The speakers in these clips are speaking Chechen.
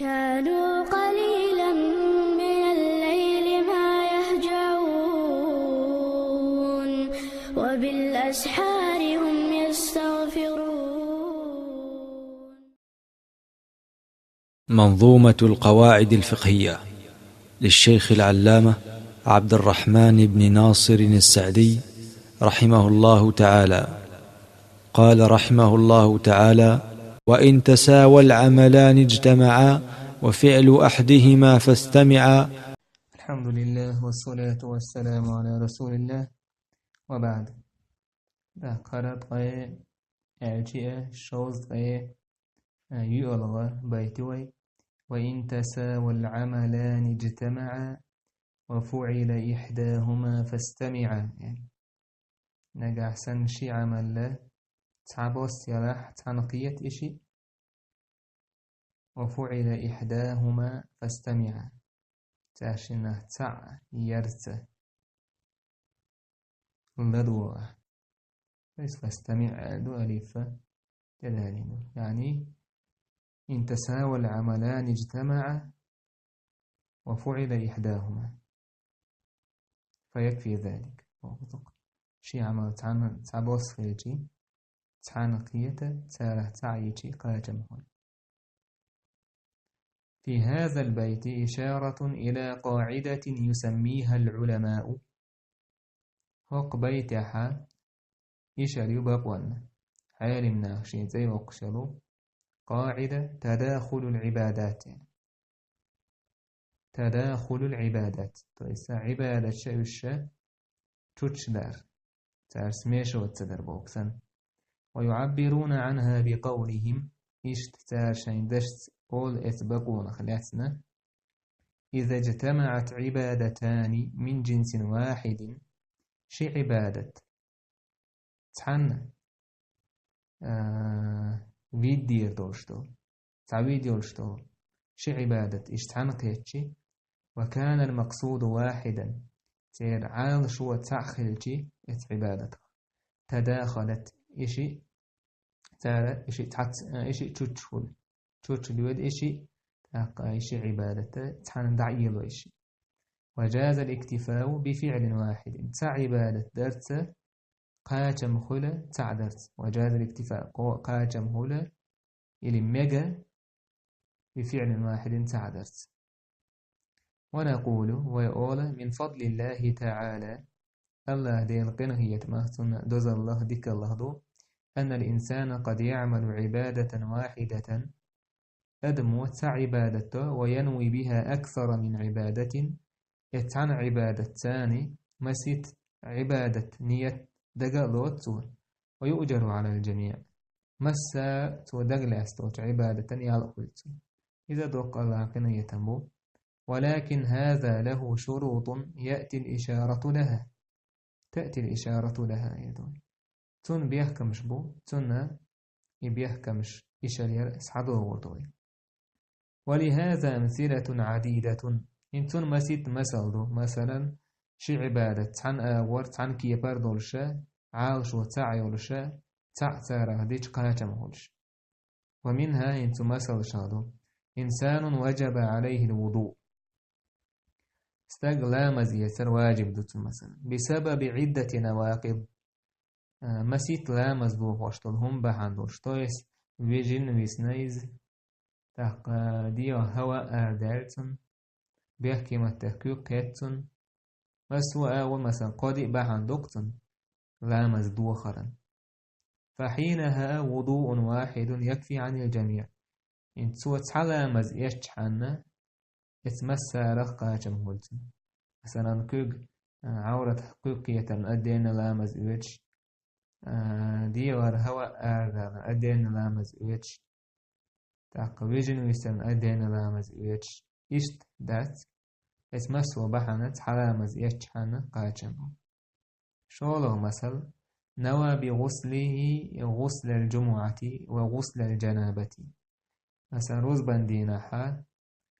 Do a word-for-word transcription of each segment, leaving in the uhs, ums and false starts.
كانوا قليلا من الليل ما يهجعون، وبالأسحار هم يستغفرون. منظومة القواعد الفقهية للشيخ العلامة عبد الرحمن بن ناصر السعدي رحمه الله تعالى. قال رحمه الله تعالى: "وإن تساوى العملان اجتمعا وفعل أحدهما فاستمعا". الحمد لله والصلاة والسلام على رسول الله وبعد. Да, къарат къе, э, чи, э, шовз къе, э, юалгъа байти вай. وإن تساوى العملان اجتمعا وفعل إحداهما فاستمعا. Яъни, нагахь санна ши Ӏамал цхьабосса ялахь, цхьана кхета и шиъ. وفعل إحداهما فاستمعا. Царшиннах цаӀ ярца ладувгӀа. То есть فاستمع аьлла ду алифа тӀедалийна. Яъни, إن تساوى العملان اجتمعا وفعل إحداهما فيكفي ذلك. Ши Ӏамал цхьана, цхьабосса хилчи, цхьана кхета, царах цаӀ йичи кхачам хул. في هذا البيت إشارة إلى قاعدة يسميها العلماء. ХӀокху байтехь ишар ю бакъонна, Ӏелимнаха шен цӀе йоккхуш йолу къаӀида تداخل العبادات. تداخل العبادات. То есть, Ӏибадаташ уьш чуччадар. Цара смешиваться дар боху санна. ويعبرون عنها بقولهم. Иштта цара шайн дашца олу эцу бакъонах лаьцна: إذا اجتمعت عبادتان من جنس واحد. Ши Ӏибадат цхьанна, а, вид дийр долуш долу, цхьа вид йолуш долу ши Ӏибадат иштта цхьанна кхетчи, وكان المقصود واحدا, церан Ӏалашо цхьаъ хилчи эцу Ӏибадатах, تداخلت, и шиъ цара, и шиъ цхьац-, и шиъ чучча хуьлу. Чучча доьду и шиъ, тӀаккха и ши Ӏибадат цхьаьна дӀаело и шиъ. وجاز الاكتفاء بفعل واحد. Цхьа Ӏибадат дарца кхачам хуьлу цхьаъ дарца. وجاز الاكتفاء, кхо-, кхачам хуьлу или мега بفعل واحد цхьаъ дарца. ونقول, вай олу: من فضل الله تعالى, АллахӀ Делан къинхетамах, цуьнан дозаллах, дикаллах ду, أن الإنسان قد يعمل عبادة واحدة, адамо цхьа Ӏибадат до, وينوي بها أكثر من عبادة, и цхьана Ӏибадатца масит Ӏибадат ният дага а лоцу цо, ويؤجر على الجميع. Массара цо дагалаьцна долчу Ӏибадатан ял а хуьлу цунна. Иза доккха АллахӀан къинхетам бу. ولكن هذا له شروط يأتي الإشارة لها. تأتي الإشارة لها, я ду. Цунна бехкамаш бу, цунна и бехкамаш, и шариат схьадогӀур ду вай. ولهذا أمثلة عديدة. ХӀинца цунна масит масал ду. Масалан, ши Ӏибадат цхьана агӀор, цхьана кепара долуша, Ӏалашо цхьаъ йолуша, цхьаъ царах дича кхачам хуьлуш. ومنها, хӀинца цу масалшах ду: إنسان وجب عليه الوضوء. Стаг ламаз эцар важиб ду цу, масалан, بسبب عدة نواقض. А, масит ламаз дохош долу хӀума бахьана долуш. То есть, вижина висна иза, тӀаккха дегӀан хӀаваъ арадаьлла цунна, бехке маттех куьг кхетта цунна, массо а агӀор, масалан, кхо-диъ бахьана ду-кх цунна ламаз дохаран. فحينها وضوء واحد يكفي عن الجميع. ХӀинца цо цхьа ламаз эцчхьана, эцу массарах кхачам хуьлу цунна. Масалан, куьг, а, Ӏавратах куьг кхетарна отдельно ламаз оьцуш, а, дегӀара хӀаваъ арадаларна отдельно ламаз оьцуш, тӀаккха вижина висарна отдельно ламаз оьцуш, иштта дац, эцу массо а бахьана цхьа ламаз эцчхьана кхачам хуьлу. ШолгӀа масал: نوى بغسله غسل الجمعة وغسل الجنابة. Масалан, рузбан дийнахьа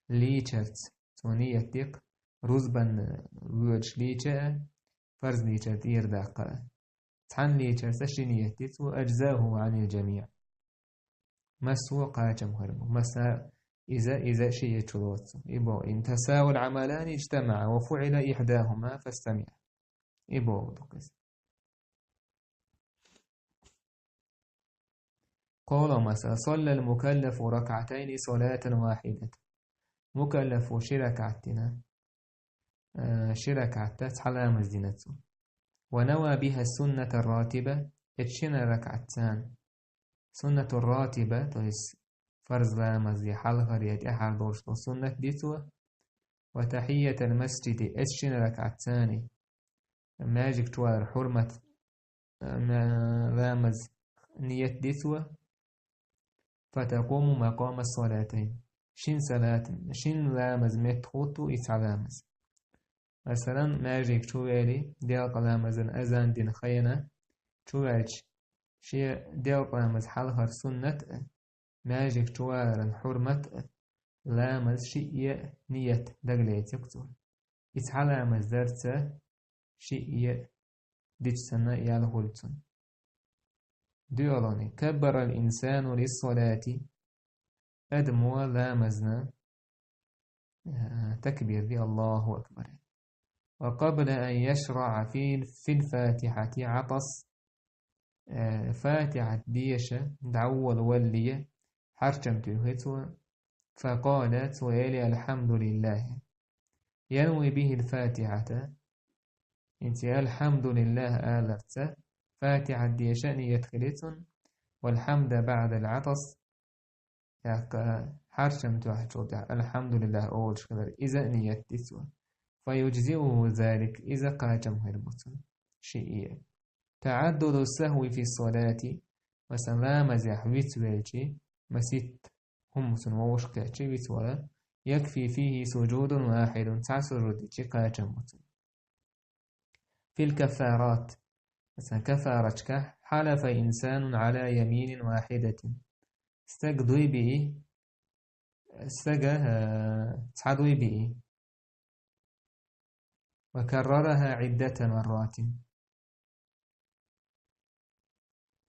лийчарца цо ниет ди-кх, рузбан воьдуш лийча а, фарз лийчар тӀера даккха а. Цхьана лийчарца ши ниет ди цо, أجزاه عن الجميع. Массо а кхачам хир бу. Масса إذا، إذا شيء يتشلوت. إبو إن تساوى العملان اجتمعا وفعل إحداهما فاستمع. إبو دقس. قال مثلا: صلى المكلف ركعتين صلاة واحدة. مكلف شركعتنا، آه، شركعت تسحى لامز دينتو. ونوى بها السنة الراتبة، اتشنا ركعتان. سنة الراتبة، то есть فرض لامز دي حال خريت أحد دورش سنة ديتو. وتحية المسجد، اتشنا ركعتان. ماجيك توار حرمة، آه، ما-، لامز نية ديتو. فتقوم مقام الصلاتين. شن صلاة، شن لامز متخوتو إتع لامز. مثلا، ماجيك توالي ديال قلامزن أزان دين خينا، توالش. شي ديال قلامز حال خر سنة، ماجيك توالن حرمة، لامز شيء نية دقليت يكتو. إتع لامز درت شيء ديتسنا يالهولتون. ديولوني: كبر الإنسان للصلاة، أدمو لامزنا، آه، تكبير دي الله أكبر. وقبل أن يشرع في، في الفاتحة عطس، آه، فاتحة ديشة دعوة الولية حرشم تيوهتو، فقالت ويلي الحمد لله، ينوي به الفاتحة، انت الحمد لله آلرت، فاتحة ديشة نية خليتون، والحمد بعد العطس، ياك حرشم توحد شوطة، الحمد لله أول شكرا، إذا نية تسوى، فيجزئه ذلك، إذا قاجم هربوتون شيئية. تعدد السهو في الصلاة، مثلا لا مزيح ويتويلشي، مسيت هم سن ووشكيتشي ويتولا، يكفي فيه سجود واحد، تسع سجود تشي قاجم. في الكفارات، مثلا كفارتك، حلف إنسان على يمين واحدة، استقدوي بي، استقى، آه، تعدوي بي، وكررها عدة مرات.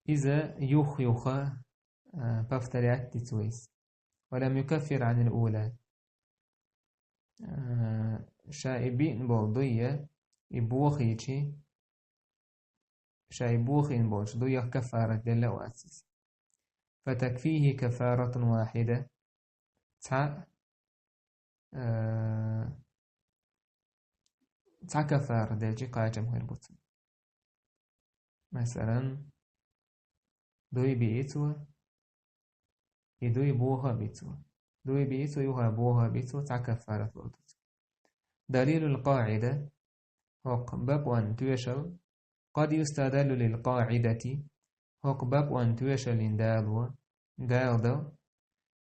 إذا يوخ يوخا، آه، повторять تويس. ولم يكفر عن الأولى. آه، شائبين بول دوية، يبوخيتشي، شائبوخين بولش دوية كفارة دلواتس. فتكفيه كفارة واحدة. تسع، آه، تسع كفارة دلجي قاجم هير بوتن. مثلا، دوي بيتو، يدوي بوها بيتو. دوي بيتو يوها بوها بيتو تسع كفارة بوتو. دليل القاعدة، هوق باب وان تويشل، قد يستدل للقاعدة، هوق باب وان تويشل إن دالو، دال دو،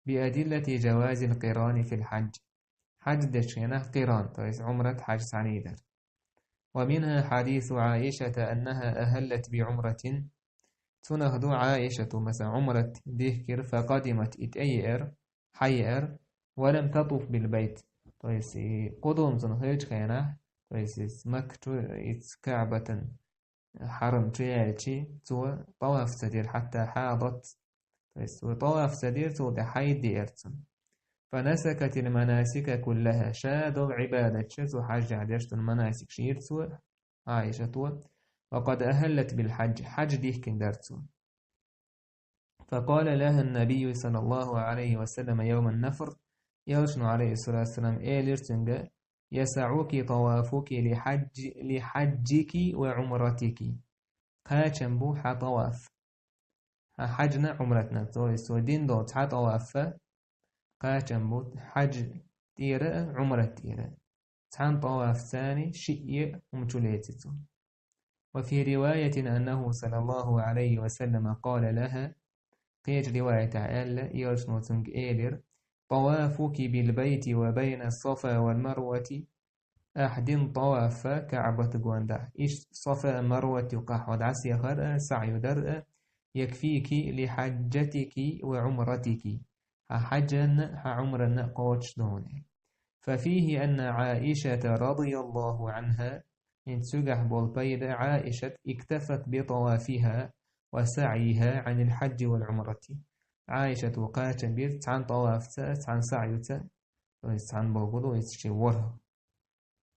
بأدلة جواز القران في الحج. حج دشينه قران، то есть عمرة حج سعنيدر. ومنها حديث عائشة أنها أهلت بعمرة. تنهدو عائشة مثلا عمرة ديهكر فقدمت إتأير، حير، ولم تطف بالبيت. То есть قدوم تنخيج خينه، то есть مكة، كعبة حرم تيالتي، تو طواف سدير حتى حاضت. بس وطواف سدير تو دي حيد دي إرتن. فنسكت المناسك كلها، شادو عبادة شتو حج عدشتن مناسك شيرتو عائشة تو. وقد أهلت بالحج، حج ديه كندرتو. فقال لها النبي صلى الله عليه وسلم يوم النفر، يوشن عليه الصلاة والسلام إيليرتنغ: يسعك طوافك لحج، لحجك وعمرتك. قاچن بو ح طواف. ح حجنا عمرتنا. تو سو دين دو ح طواف. قاچن بو حج تيرا عمرة تيرا. تحن طواف ثاني شيء أمتليتتو. وفي رواية أنه صلى الله عليه وسلم قال لها، قيج رواية عائلة يوشنوتنغ إيلر: طوافك بالبيت وبين الصفا والمروة أحد طواف كعبة غوندا. إيش صفا مروة يقع ودعس يخر سعي درء يكفيك لحجتك وعمرتك. ح حجن، ح عمرن قوتش دوني. ففيه أن عائشة رضي الله عنها، إن سجح بولبيد عائشة، اكتفت بطوافها وسعيها عن الحج والعمرة. Ӏайшата кхачам бира цхьана тӀавафца, цхьана саӀйуца, то есть цхьана бохург ду, иза ши ворхӀ.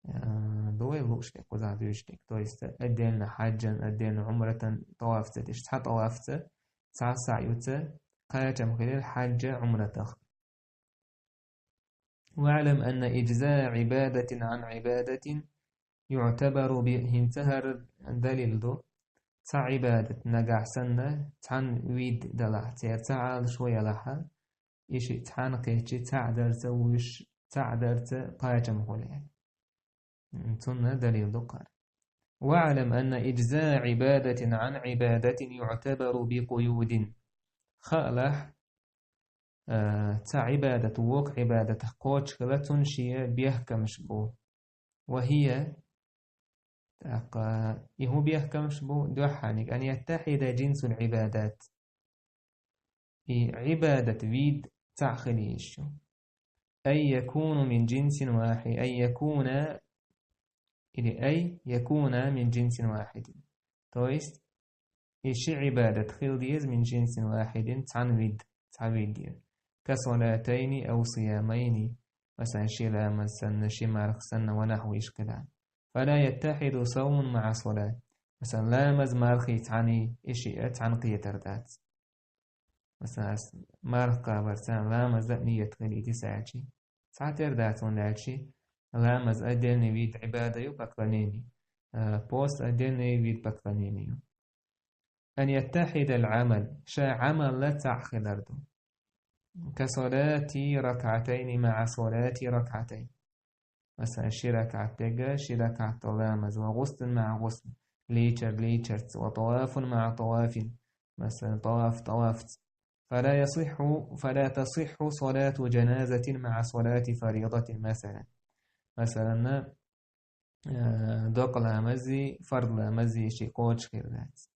Э, ду вай лууш дерг, кхузахь дуьйцуш дерг. То есть отдельно хьаджан, отдельно Ӏумратан тӀавафца деш, цхьа тӀавафца, цхьа саӀйуца кхачам хилира хьаджа, Ӏумратах. واعلم أن إجزاء عبادة عن عبادة يعتبر ب-, хӀинца хӀара далил ду. Цхьа Ӏибадат нагахь санна цхьана вид далахь, церан цхьа Ӏалашо ялахь, и шиъ цхьана кхеччи цхьаъ дарца вуьш, цхьаъ дарца кхачам хуьлу аьлла. Цунна далил ду кхара. واعلم أن إجزاء عبادة عن عبادة يعتبر بقيود. Хаалахь, э, цхьа Ӏибадат вокху Ӏибадатах кхочушхила цунна шен бехкамаш бу. وهي, тӀаккха и хӀун бехкамаш бу? Дуьххьарниг, أن يتحد جنس العبادات. И Ӏибадат вид цхьаъ хила йиш ю. أن يكون من جنس واحد، أن يكون، или أن يكون من جنس واحد. То есть, и ши Ӏибадат хила деза من جنس واحد, цхьана вид, цхьа вид деза. كصلاتين أو صيامين, масалан, ши ламаз санна, ши марха санна, ونحو ишкада. فلا يتحد صوم مع صلاة. Масалан, ламаз, мархий цхьаний, и шиъ цхьана кхетар дац. Масалан, ас марха кхабарца ламаза а ният хилийта саьчи, цхьатера дац, хӀунда аьлча ламаз отдельный вид Ӏибада ю, поклонение, а пост отдельный вид поклонение ю. أن يتحد العمل, ша Ӏамал цхьаъ хилар ду. كصلاة ركعتين مع صلاة ركعتين. Масалан, ши ракаӀат дерг, ши ракаӀат долу ламаз, وغسل مع غسل, лийчар лийчарца, وطواف مع طواف, масалан, тӀаваф тӀавафца. فلا يصح، فلا تصح صلاة جنازة مع صلاة فريضة مثلا. Масалан, э, докъа ламази, фарз ламази шиъ кхочушхир дац.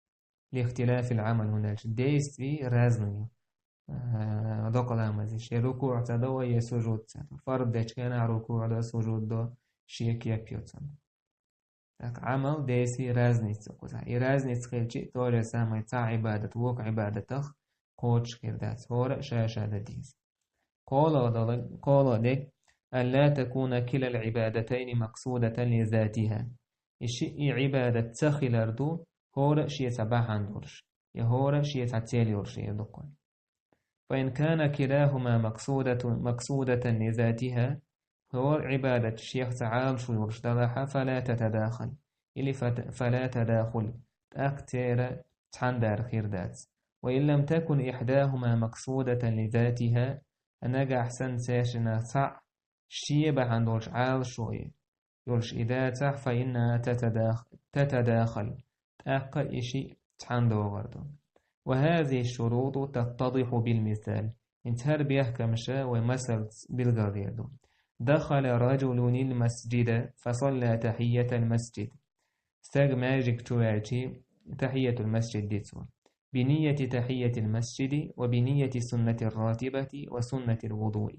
لاختلاف العمل, хӀунда аьлча действий разный ю. Э, докъа ламази шен рукуӀ ца до, я сужуд ца до. Фарз дечу хенахь рукуӀ до, сужуд до, шен кеп ю цунна. Так, Ӏамал, действий разница кхузахь. И разница хилчи, то же самое, цхьа Ӏибадат вокху Ӏибадатах кхочушхир дац. ХӀора а ша-ша дан деза. Кхола долу, кхола де, ألا تكون كلا العبادتين مقصودة لذاتها. И шиъ и Ӏибадат ца хилар ду, хӀора а шен цхьа бахьана долуш, я хӀора а шен цхьа цель йолуш хир ду кхуьнан. فإن كان كلاهما مقصودة، مقصودة لذاتها, хӀора Ӏибадат шех цхьа Ӏалашо йолуш далахь, فلا تتداخل, или фата-, فلا تداخل, тӀаккха церан цхьаьндар хир дац. وإن لم تكن إحداهما مقصودة لذاتها, нагахь санна цаьршиннах цхьаъ шен бахьана долуш Ӏалашо йолуш и дацахь, فإنها تتداخ-، تتداخل, тӀаккха и шиъ цхьаьна догӀур ду. وهذه الشروط تتضح بالمثال. ХӀинца хӀара бехкамаш вай масалца билгалдер ду. دخل رجل المسجد فصلى تحية المسجد. Стаг маьждиг чу ваьлчи, тахьийятул масджид ди цо. بنية تحية المسجد وبنية السنة الراتبة وسنة الوضوء.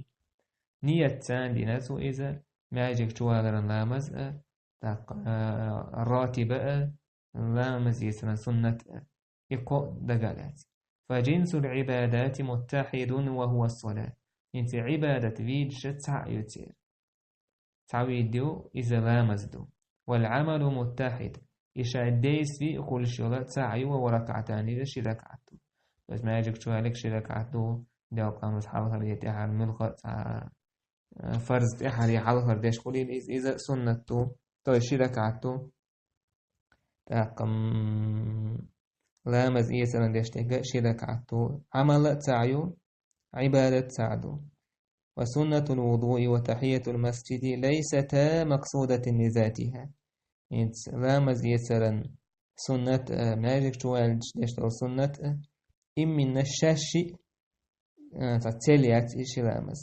Ният царна дина цо иза, маьждиг чу валаран ламаз а, тӀаккха, а, ратиба а, ламаз эцаран суннат а. И кхоъ дага а лаьцна. فجنس العبادات متحد وهو الصلاة. ХӀинца Ӏибадат видаш цхьаъ ю церан. Цхьа вид ю, иза ламаз ду. والعمل متحد. И шайн действий а хуьлуш йолу цхьаъ ю, وهو ركعتان, иза ши ракаӀат ду. Иза маьждиг чу ваьллиг ши ракаӀат ду, делкъа ламаз хьалхара я тӀаьхьара, муьлхха а цхьа, э, фарз тӀаьхьара я хьалхара деш хуьлийла иза, иза суннат ду, то есть ши ракаӀат ду. ТӀаккха, м, ламаз эцаран деш дерг а ши ракаӀат ду. Ӏамал а цхьаъ ю, Ӏибадат цхьаъ ду. وسنة الوضوء وتحية المسجد ليستا مقصودتين لذاتها. ХӀинца ламаз эцаран суннат а, маьждиг чу ваьлча деш долу суннат а, имминна шаьш шиъ, а, цхьа цель яц и ши ламаз.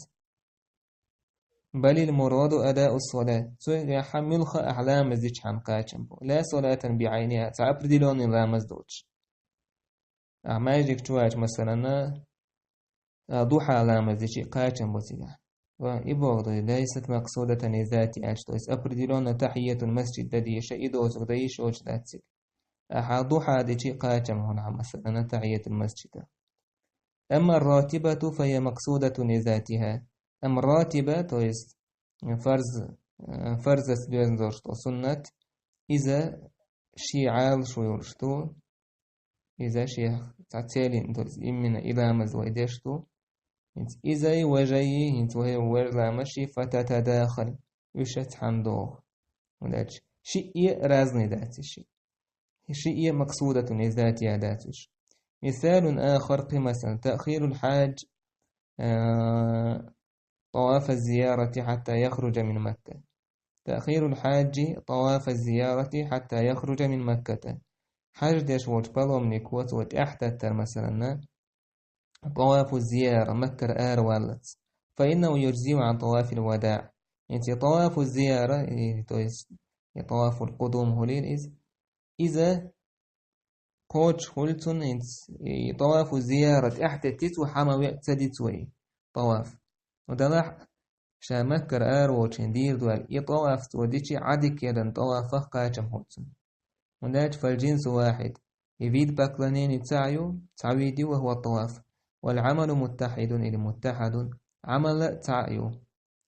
بل المراد أداء الصلاة. Цуьнгахь муьлхха а ахь ламаз дичхьана кхачам бу. لا صلاة بعينها, цхьа определённый ламаз доцуш. Ахь маьждиг чу ваьлча, масалан, а, духьа ламаз дичи кхачам бу цигахь. Ва и боху ду, ليست مقصودة لذاتها аьлча, то есть определённо тахьийятул масджид дан дезаш, и доцург дан йиш йоцуш дац цига. Ахьа духьа дичи кхачам хьуна, масалан, тахьийятул масджида. أما الراتبة فهي مقصودة لذاتها. Амма ратиба, то есть, э, фарз, э, фарзаца доьзна долуш долу суннат, иза шен Ӏалашо йолуш ду, иза шен цхьа цель йина, то есть именно и ламаз вай деш ду. ХӀинца иза и важа и, хӀинца вай важа ламаз ши, فتتداخل, уьш цхьаьна догӀу. ХӀунда аьлча шиъ а разный дац и шиъ. Шиъ а مقصودة لذاتها дац уьш. مثال آخر, кхин масал, تأخير الحاج, а, طواف الزيارة حتى يخرج من مكة. تأخير الحاج طواف الزيارة حتى يخرج من مكة. Хьаж деш волчу паломнико цо тӀаьхьататтар, масалан, طواف الزيارة, Маккара араваллалц. فإنه يجزئ عن طواف الوداع. ХӀинца и طواف الزيارة, и, то есть, и طواف القدوم хуьлийла иза, иза кхочуш хуьлу цунна, хӀинца и طواف الزيارة тӀаьхьатеттича, цо хьа ма веа, ца дицо и طواف. Ну, делахь а, ша Маккара араволчу хӀинца дийр ду аьлла, и طواف цо дичи, Ӏадика еррина طواف-ах кхачам хуьлу цунна. ХӀунда аьлча فالجنس واحد, и вид поклонения цхьаъ ю, цхьа вид ю, وهو الطواف. والعمل متحد или متحد, Ӏамал а цхьаъ ю.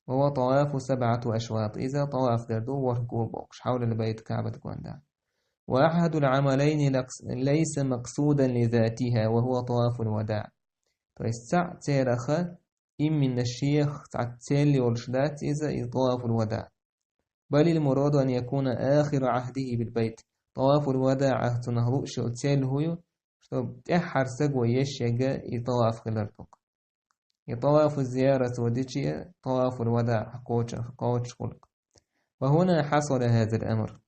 وهو طواف سبعة أشواط, иза طواف дер ду ворхӀ гур бохуш, حول البيت, КаӀбат гонда. وأحد العملين لقص-, ليس مقصودا لذاتها, وهو طواف الوداع. То есть цхьаъ церах именно шех цхьа цель йолуш дац иза, и طواف الوداع. بل المراد أن يكون آخر عهده بالبيت. طواف الوداع цунах лууш йолу цель хӀун ю, чтобы тӀаьххьара стаг вай еш ерг и طواف хилар ду-кх. И طواف الزيارة цо дичи, طواف الوداع кхочуш, кхочуш хуьлу-кх. وهنا حصل هذا الأمر.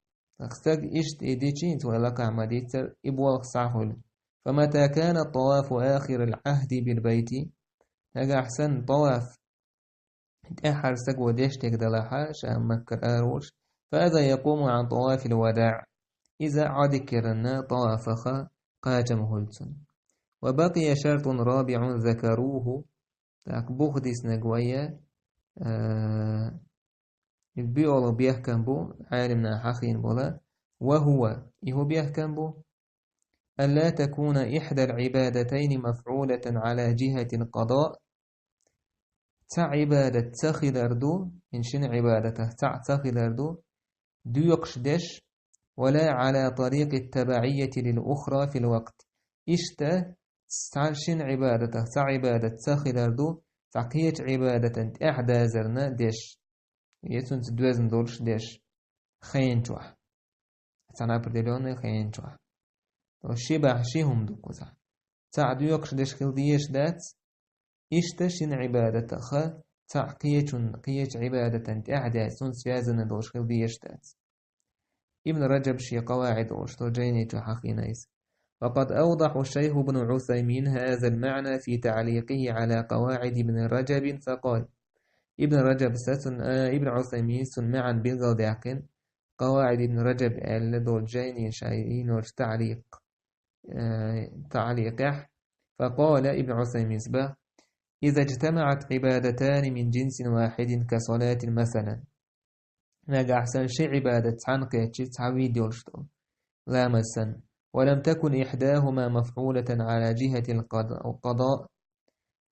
Стага иштта и дичи, хӀинца вай лакхахь ма-дийццара, и болх схьахуьлу. فمتى كان الطواف آخر العهد بالبيت, нагахь санна طواف тӀаьххьара стага деш дерг далахь, ша Маккара араволуш, فهذا يقوم عن طواف الوداع. Иза Ӏадика еррина طواف-ах кхачам хуьлу цунна. وبقي شرط رابع ذكروه. ТӀаккха бух диснарг вай, а, и биъолгӀа бехкам бу, Ӏеламнаха хьахийна болу, وهو, и хӀун бехкам бу? ألا تكون إحدى العبادتين مفعولة على جهة القضاء. Цхьа Ӏибадат ца хилар ду, хӀинца шина Ӏибадатах цхьаъ ца хилар ду, доькъуш деш, ولا على طريق التبعية للأخرى في الوقت. Иштта цхьа шина Ӏибадатах цхьа Ӏибадат ца хилар ду, цхьа кхечу Ӏибадатан тӀаьхьадазарна деш. Я цунца доьзна долуш деш. Хенчохь. Цхьана определённый хенчохь. То ши бахьа ши хӀума ду кхузахь. Цхьаъ доькъуш деш хила дезаш дац, иштта шина Ӏибадатах цхьаъ кхечун, кхечу Ӏибадатан тӀаьхьадаьлла, цунца связанный долуш хила дезаш дац. Ибн Раджаб шен къаваӀид олуш долу жайни чу хьахийна иза. وقد أوضح الشيخ ابن عثيمين هذا المعنى في تعليقه على قواعد ابن رجب فقال: Ибн Раджаб са цун, а, Ибн Усаймин цун маьӀна билгалдаьккхина, КъаваӀид Ибн Раджаб аьлла долчу жайни ша йинчу таъликъ, а, таъликъехь, فقال ابن عثيمين боху: إذا اجتمعت عبادتان من جنس واحد كصلاة مثلا. Нагахь санна ши Ӏибадат цхьаьна кхеччи, цхьа вид йолуш долу ламаз санна, ولم تكن إحداهما مفعولة على جهة القضاء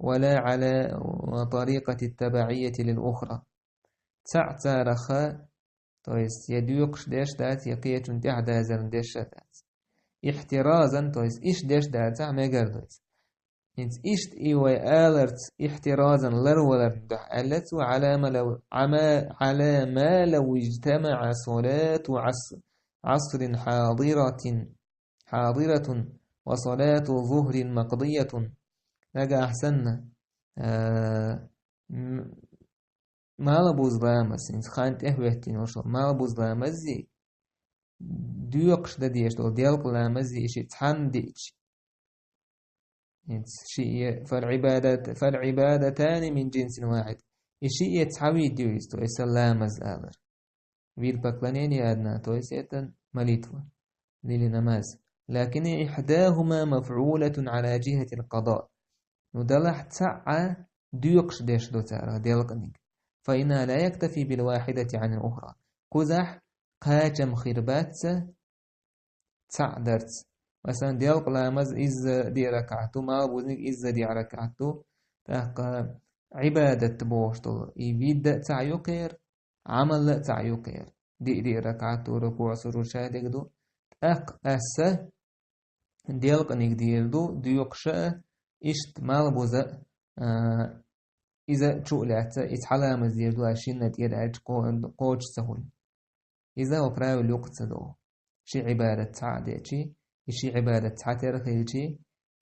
ولا على طريقة التبعية للأخرى. Цхьаъ царах, то есть, я доькъуш деш дац, я кхечун тӀаьхьадазарна деш а дац. احترازا, то есть, иштта деш дацахь, мегар ду иза. ХӀинца иштта и вай аларца احترازا ларвалар дуьхьа аьлла цо, على ما لو، على ما لو اجتمع صلاة عصر حاضرة، حاضرة وصلاة ظهر مقضية. Нагахь санна, а, м-, малабуза ламаз, хӀинца хан тӀехӀоьттина волуш, малабуза ламаззи, доькъуш дан дезаш долу делкъа ламаззи, и шиъ цхьаьна диъча. ХӀинца шиъ, فالعبادة، فالعبادتان من جنس واحد. И шиъ цхьа вид ю иза, то есть ламаз алар. Вид поклонения одна, то есть это молитва или намаз. لكن إحداهما مفعولة على جهة القضاء. Ну, далахь цхьаъ доькъуш деш ду царах делкъаниг. فإنها لا يكتفي بالواحدة عن الأخرى. Кхузахь кхачам хир бац цхьаъ дарца. Масалан, делкъа ламаз изза диъ ракаӀат ду, малбузниг изза диъ ракаӀат ду, тӀаккха Ӏибадат бохуш долу и вид а цхьаъ ю кхера, Ӏамал а цхьаъ ю кхера. Диъ-диъ ракаӀат ду, рукуӀ, сужуд шадерг ду. ТӀаккха аса делкъаниг дийр ду, доькъуш а, иштта малбуза а, иза чу а лаьцна, иза цхьа ламаз дийр ду, аса шинна тӀера аьлча кхо-, кхочуш ца хуьлу. Иза хӀокху правил юкъа ца догӀу. Ши Ӏибадат цхьаъ дечи, и ши Ӏибадат цхьатера хилчи,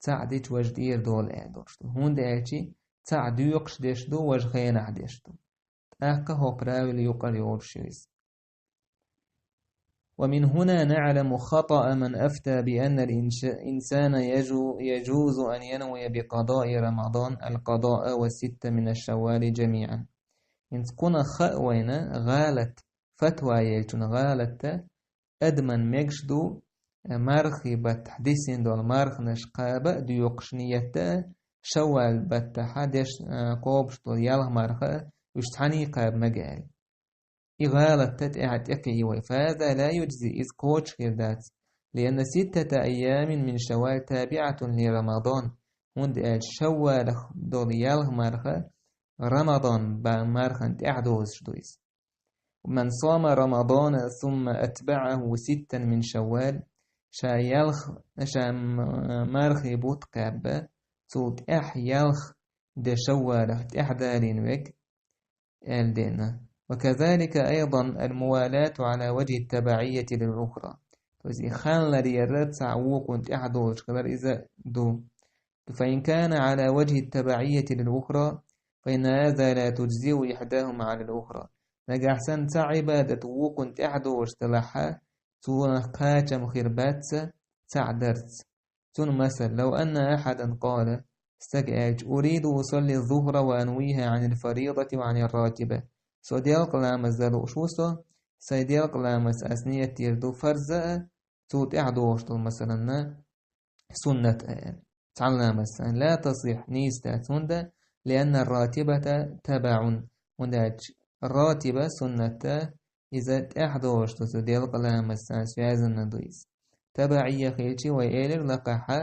цхьаъ дича важа тӀера долу аьлла долуш ду. ХӀунда аьлча цхьаъ доькъуш деш ду, важа хенахь деш ду. ТӀаккха хӀокху правил юкъара йолуш ю иза. ومن هنا نعلم خطأ من أفتى بأن الإنسان يجو-، يجوز أن ينوي بقضاء رمضان القضاء والستة من الشوال جميعا. ХӀинца кхунах хаьа вайна гӀалат, фатва еллачун гӀалатта, адаман мегаш ду, э, мархи баттахь дисина долу марханаш кхаба а доькъуш ниятта а, шаввал баттахьа деш, э, кхобуш долу ялх марха а, уьш цхьаьний кхаба мега аьлла. И гӀалатта тӀаьхьа тӀекхии вай. فهذا لا يجزي, иза кхочуш хир дац. لأن ستة أيام من شوال تابعة لرمضان. ХӀунда аьлча шаввалах долу ялх марха Рамадан ба-, мархан тӀаьхьа дозуш ду иза. من صام رمضان ثم أتبعه ستا من شوال. Ша ялх, ша м-, мархи бутт кхаьбба, цул тӀаьхьа ялх де шаввалах тӀаьхьа далийна верг, аьлла деана. وكذلك أيضا الموالاة على وجه التبعية للأخرى. То есть и ханлар яра цхьа вукхунна тӀаьхьа долуш хилар иза ду. فإن كان على وجه التبعية للأخرى، فإن هذا لا تجزئ إحداهما على الأخرى. Нагахь санна цхьа Ӏибадат вукхунна тӀаьхьа долуш делахьа, цунах кхачам хир бац цхьаъ дарца. Цуьнан масал: لو أن أحدا قال, стага аьлча: أريد أصلي الظهر وأنويها عن الفريضة وعن الراتبة. Со делкъа ламаз дан лууш ву со, сайн делкъа ламаз ас ният дийр ду фарза а, цул тӀаьхьа догӀуш долу, масалан, суннат а аьлла. Цхьана ламаз санна. لا تصح, нийса дац, хӀунда, لأن الراتبة تبع, хӀунда аьлча ратиба, суннат а, иза тӀаьхьа догӀуш ду, цу делкъа ламаз санна связанна ду иза. ТабаӀия хилчи вай элира лакхахьа: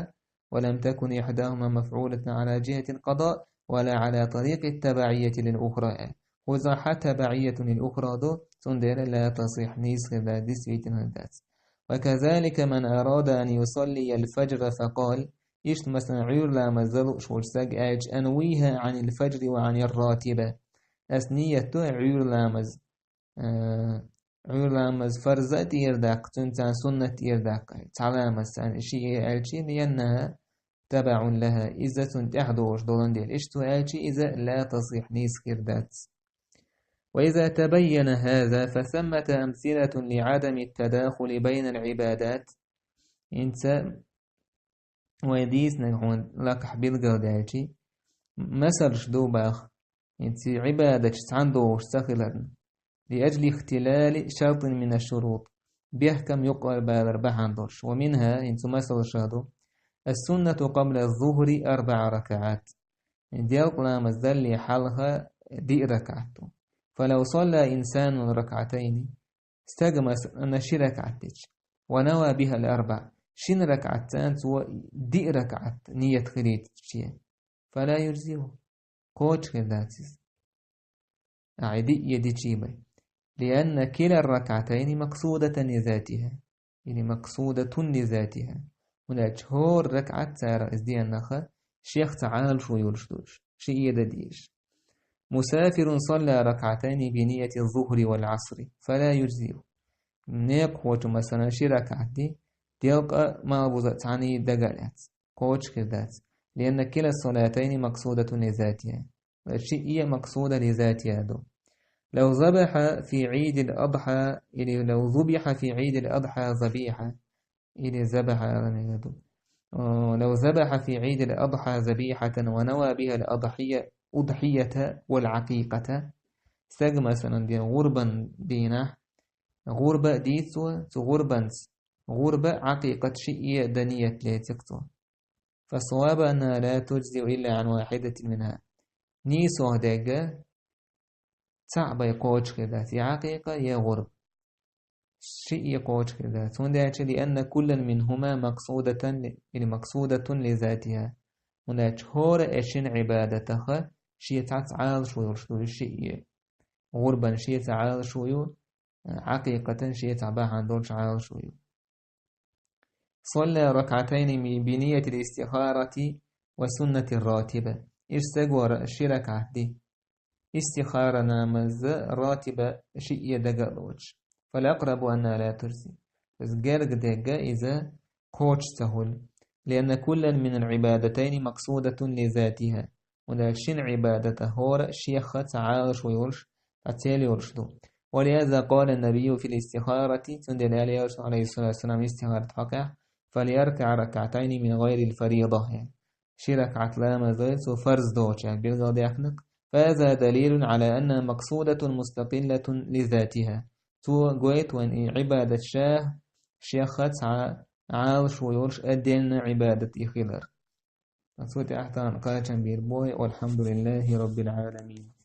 ولم تكن إحداهما مفعولة على جهة القضاء ولا على طريق التبعية للأخرى. Кхузахьа تبعية للأخرى ду, цундела لا تصح, нийса хир дац, действительно дац. وكذلك من أراد أن يصلي الفجر فقال, иштта, масалан, Ӏуьйра ламаз дан лууш волчу стага аьлча: أنويها عن الفجر وعن الراتبة. Ас ният ду Ӏуьйра ламаз, э, Ӏуьйра ламаз фарза а тӀера даккха, цуьнца суннат тӀера даккха, цхьа ламаз санна, шиъ аьлчи, لأنها تبع لها, иза цунна тӀаьхьа догӀуш долан дела. Иштта аьлчи, иза لا تصح, нийса хир дац. وإذا تبين هذا فثمة أمثلة لعدم التداخل بين العبادات. ХӀинца вай дийцинарг хьуна лакхахь билгалдаьлчи, масалш ду баха, хӀинца Ӏибадаташ цхьаьна догӀуш ца хиларна. لأجل اختلال شرط من الشروط. Бехкам юкъара балар бахьана долуш. ومنها, хӀинца масалш а ду: السنة قبل الظهر أربع ركعات. Делкъа ламаз далле хьалха диъ ракаӀат ду. فلو صلى إنسان ركعتين, стага, масалан, ши ракаӀат дича, ونوى بها الأربع, шина ракаӀатца цо диъ ракаӀат ният хилийтича, فلا يجزئه, кхочуш хир дац иза. Ахьа диъ я дичий бай. لأن كلا الركعتين مقصودة لذاتها. Или مقصودة لذاتها. ХӀунда аьлча хӀора ракаӀат цара иза деаннаха, шех цхьа Ӏалашо йолуш долуш, ши эда дезаш. مسافر صلى ركعتين بنية الظهر والعصر فلا يجزئه. Некъахочо, масалан, ши ракаӀат ди, делкъа а, малбуза а цхьаьний дага а лаьцна, кхочуш хир дац. لأن كلا الصلاتين مقصودة لذاتها. Шиъ а макъсуда лизатиха ду. لو ذبح في عيد الأضحى, или لو ذبح في عيد الأضحى ذبيحة, или ذبح ала мегар ду. Э, لو ذبح في عيد الأضحى ذبيحة ونوى بها الأضحية، أضحية والعقيقة. Стаг, масалан, ден гӀурбан дийнахь гӀурба а дийцо, цу гӀурбанца гӀурба а, Ӏакъикъат шиъ а дан ният лециг цо. فالصواب أنها لا تجزئ إلا عن واحدة منها. Нийсо дегга цхьаъ бай кхочуш хир дац, я Ӏакъикъа, я гӀурба. шиъ кхочуш хир дац. ХӀунда аьлча, لأن كلا منهما مقصودة ل-، или مقصودة لذاتها. ХӀунда аьлча хӀора а шин Ӏибадатах шеца Ӏалашо йолуш ду шиъ. ГӀурбан шеца Ӏалашо ю, Ӏакъикъатан шеца бахьана долчу Ӏалашо ю. صلى ركعتين بنية الاستخارة وسنة الراتبة. Иштта стага ши ракаӀат ди. Истихара намаз ратиба шиъ дага а лоцуш. فالأقرب أنها لا تجزئ. Иза герга дерг иза кхочуш ца хуьлу. لأن كلا من العبادتين مقصودة لذاتها. ХӀунда аьлча шин Ӏибадатах хӀора а шех ца Ӏалашо йолуш, ца цели йолуш ду. ولهذا قال النبي في الاستخارة, цундела аьлла Элчано, عليه الصلاة والسلام, истихарат хьокъехь: فليركع ركعتين من غير الفريضة. Ши ракаӀат ламаз дойла цо фарз доцуш, билгалдаьккхина. فهذا دليل على أنها مقصودة مستقلة لذاتها. Цо гойту вайн и Ӏибадат ша шех ца Ӏалашо йолуш отдельно Ӏибадат и хилар. Цу тӀехь тахана кхачам бийр бу вай. والحمد لله رب العالمين.